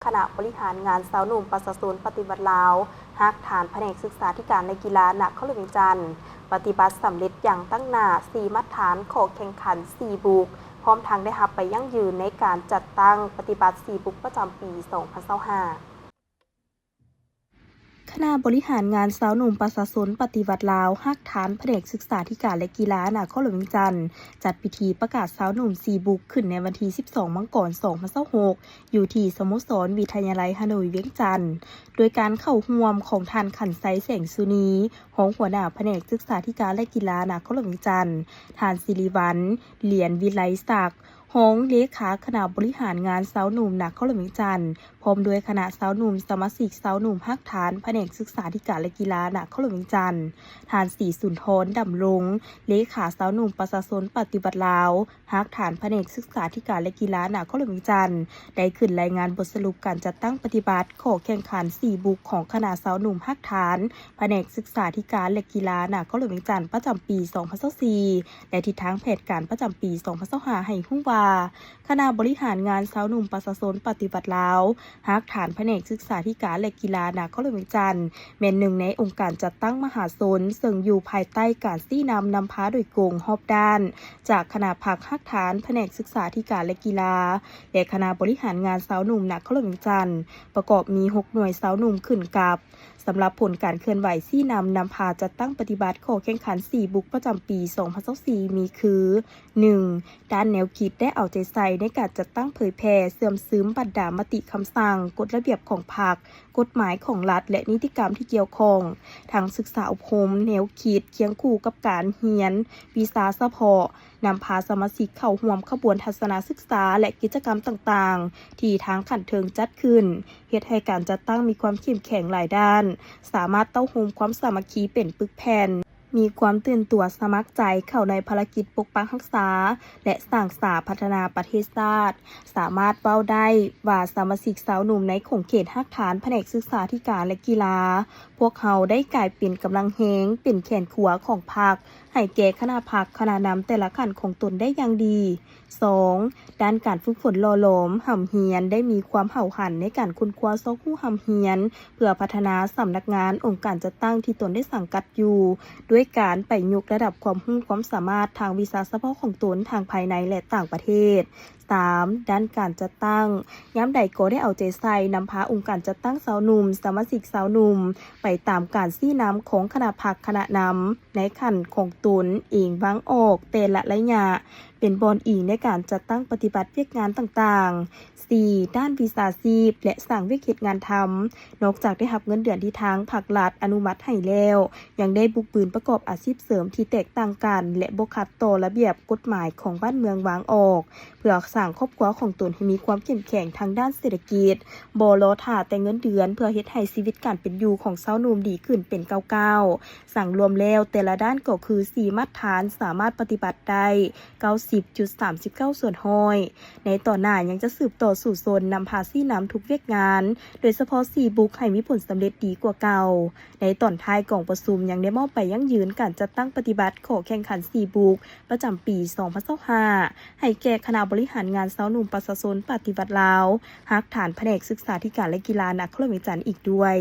ຄະນະບໍລິຫານງານຊາວໜຸ່ມປະຊາຊົນປະຕິວັດລາວ ຮາກຖານພະແນກສຶກສາທິການ ແລະ ກິລາ ນະຄອນຫຼວງວຽງຈັນ ປະຕິບັດສຳເລັດຢ່າງຕັ້ງໜ້າ ສີ່ມາດຖານຂໍ້ແຂ່ງຂັນ ສີ່ບຸກ ພ້ອມທັງໄດ້ຮັບໃບຢັ້ງຢືນໃນການຈັດຕັ້ງປະຕິບັດ ສີ່ບຸກ ປະຈຳປີ ສອງພັນຊາວຫ້າ. ຄະນະບໍລິຫານງານຊາວໜຸ່ມປະຊາຊົນປະຕິວັດລາວ ຮາກຖານພະແນກສຶກສາທິການ ແລະ ກິລາ ນະຄອນຫຼວງວຽງຈັນ ຈັດພິທີປະກາດຊາວໜຸ່ມ ສີ່ບຸກ ຂຶ້ນໃນວັນທີ ສິບສອງ ມັງກອນ ສອງພັນຊາວຫົກ ຢູ່ທີ່ສະໂມສອນວິທະຍາໄລຮາໂນຍວຽງຈັນ ໂດຍການເຂົ້າຮ່ວມຂອງທ່ານ ຂັນໄຊ ແສງສຸນີ ຮອງຫົວໜ້າພະແນກສຶກສາທິການ ແລະ ກິລາ ນະຄອນຫຼວງວຽງຈັນ, ທ່ານ ສິລິວັນ ຫຼຽນວິໄລສັກ ຮອງເລຂາຄະນະບໍລິຫານງານຊາວໜຸ່ມນະຄອນຫຼວງວຽງຈັນ ພ້ອມດ້ວຍຄະນະຊາວໜຸ່ມ ສະມາຊິກຊາວໜຸ່ມຮາກຖານພະແນກສຶກສາທິການ ແລະ ກິລາ ນະຄອນຫຼວງວຽງຈັນ, ທ່ານ ສີສຸນທອນ ດຳລົງ ເລຂາຊາວໜຸ່ມປະຊາຊົນປະຕິວັດລາວ ຮາກຖານພະແນກສຶກສາທິການ ແລະ ກິລາ ນະຄອນຫຼວງວຽງຈັນ ໄດ້ຂຶ້ນລາຍງານບົດສະຫຼຸບການຈັດຕັ້ງປະຕິບັດຂໍ້ແຂ່ງຂັນ ສີ່ບຸກ ຂອງຄະນະຊາວໜຸ່ມຮາກຖານ ພະແນກສຶກສາທິການ ແລະ ກິລາ ນະຄອນຫຼວງວຽງຈັນ ປະຈຳປີ ສອງພັນຊາວສີ່ ແລະ ທິດທາງແຜນການປະຈຳປີ ສອງພັນຊາວຫ້າ ໃຫ້ຮູ້ວ່າ ຄະນະບໍລິຫານງານຊາວໜຸ່ມປະຊາຊົນປະຕິວັດລາວ ຮາກຖານພະແນກສຶກສາທິການ ແລະ ກິລາ ນະຄອນຫຼວງວຽງຈັນ ແມ່ນໜຶ່ງໃນອົງການຈັດຕັ້ງມະຫາຊົນ ເຊິ່ງຢູ່ພາຍໃຕ້ການຊີ້ນຳນຳພາໂດຍກົງຮອບດ້ານ ຈາກຄະນະພັກຮາກຖານພະແນກສຶກສາທິການ ແລະ ກິລາ ແລະ ຄະນະບໍລິຫານງານຊາວໜຸ່ມນະຄອນຫຼວງວຽງຈັນ ປະກອບມີຫົກໜ່ວຍຊາວໜຸ່ມຂຶ້ນກັບ ສຳລັບຜົນການເຄື່ອນໄຫວຊີ້ນຳນຳພາຈັດຕັ້ງປະຕິບັດຂໍ້ແຂ່ງຂັນ ສີ່ບຸກ ປະຈຳປີ ສອງພັນຊາວສີ່ ມີຄື ໜຶ່ງ ດ້ານແນວຄິດ ໄດ້ເອົາໃຈໃສ່ໃນການຈັດຕັ້ງເຜີຍແຜ່ເຊື່ອມຊຶມບັນດາມະຕິຄຳສັ່ງ, ກົດລະບຽບຂອງພັກ, ກົດໝາຍຂອງລັດ ແລະ ນິຕິກຳທີ່ກ່ຽວຂ້ອງ, ທັງສຶກສາອົບຮົມແນວຄິດຄຽງຄູ່ກັບການຮຽນວິຊາສະເພາະ, ນຳພາສະມາຊິກເຂົ້າຮ່ວມຂະບວນທັດສະນະສຶກສາ ແລະ ກິດຈະກຳຕ່າງໆ ທີ່ທາງຂັ້ນເທິງຈັດຂຶ້ນ, ເຮັດໃຫ້ການຈັດຕັ້ງມີຄວາມເຂັ້ມແຂງຫຼາຍດ້ານ, ສາມາດເຕົ້າໂຮມຄວາມສາມັກຄີເປັນປຶກແຜ່ນ, ມີຄວາມຕື່ນຕົວສະໝັກໃຈເຂົ້າໃນພາລະກິດປົກປັກຮັກສາ ແລະ ສ້າງສາພັດທະນາປະເທດຊາດ. ສາມາດເວົ້າໄດ້ວ່າສະມາຊິກຊາວໜຸ່ມໃນຂົງເຂດຮາກຖານພະແນກສຶກສາທິການ ແລະ ກິລາ ພວກເຮົາໄດ້ກາຍເປັນກຳລັງແຮງ, ເປັນແຂນຂວາຂອງພັກ ໃຫ້ແກ່ຄະນະພັກ, ຄະນະນຳແຕ່ລະຂັ້ນຂອງຕົນໄດ້ຢ່າງດີ. ສອງ ດ້ານການຝຶກຝົນຫຼໍ່ຫຼອມຮ່ຳຮຽນ ໄດ້ມີຄວາມຫ້າວຫັນໃນການຄົ້ນຄວ້າຊອກຮູ້ຮ່ຳຮຽນ ເພື່ອພັດທະນາສຳນັກງານອົງການຈັດຕັ້ງທີ່ຕົນໄດ້ສັງກັດຢູ່ ດ້ວຍການໄປຍົກລະດັບຄວາມຮູ້ຄວາມສາມາດທາງວິຊາສະເພາະຂອງຕົນທັງພາຍໃນ ແລະ ຕ່າງປະເທດ. ສາມ ດ້ານການຈັດຕັ້ງ ຍາມໃດກໍໄດ້ເອົາໃຈໃສ່ນຳພາອົງການຈັດຕັ້ງຊາວໜຸ່ມ, ສະມາຊິກຊາວໜຸ່ມ ໄປຕາມການຊີ້ນຳຂອງຄະນະພັກຄະນະນຳໃນຂັ້ນຂອງຕົນເອງວາງອອກແຕ່ລະໄລຍະ ເປັນບ່ອນອີງໃນການຈັດຕັ້ງປະຕິບັດວຽກງານຕ່າງໆ. ສີ່ ດ້ານວິຊາຊີບ ແລະ ສ້າງວຽກເຮັດງານທຳ. ນອກຈາກໄດ້ຮັບເງິນເດືອນທີ່ທາງພັກລັດອະນຸມັດໃຫ້ແລ້ວ, ຍັງໄດ້ບຸກບືນປະກອບອາຊີບເສີມທີ່ແຕກຕ່າງກັນ ແລະ ບໍ່ຂັດຕໍ່ລະບຽບກົດໝາຍຂອງບ້ານເມືອງວາງອອກ ເພື່ອສ້າງຄອບຄົວຂອງຕົນໃຫ້ມີຄວາມເຂັ້ມແຂງທາງດ້ານເສດຖະກິດ, ບໍ່ລໍຖ້າແຕ່ເງິນເດືອນ ເພື່ອເຮັດໃຫ້ຊີວິດການເປັນຢູ່ຂອງຊາວໜຸ່ມດີຂຶ້ນເປັນກ້າວໆ. ສັງລວມແລ້ວແຕ່ລະດ້ານກໍຄື ສີ່ມາດຖານ ສາມາດປະຕິບັດໄດ້ ເກົ້າສິບຈຸດສາມສິບເກົ້າສ່ວນຮ້ອຍ. ໃນຕໍ່ໜ້າຍັງຈະສືບຕໍ່ສູ້ຊົນນຳພາຊີ້ນຳທຸກວຽກງານ, ໂດຍສະເພາະ ສີ່ບຸກ ໃຫ້ມີຜົນສຳເລັດດີກວ່າເກົ່າ. ໃນຕອນທ້າຍກອງປະຊຸມຍັງໄດ້ມອບໃບຢັ້ງຢືນການຈັດຕັ້ງປະຕິບັດຂໍ້ແຂ່ງຂັນ ສີ່ບຸກ ປະຈຳປີ ສອງພັນຊາວຫ້າ ໃຫ້ແກ່ຄະນະບໍລິຫານງານຊາວໜຸ່ມປະຊາຊົນປະຕິວັດລາວ ຮາກຖານພະແນກສຶກສາທິການ ແລະ ກິລາ ນະຄອນຫຼວງວຽງຈັນອີກດ້ວຍ.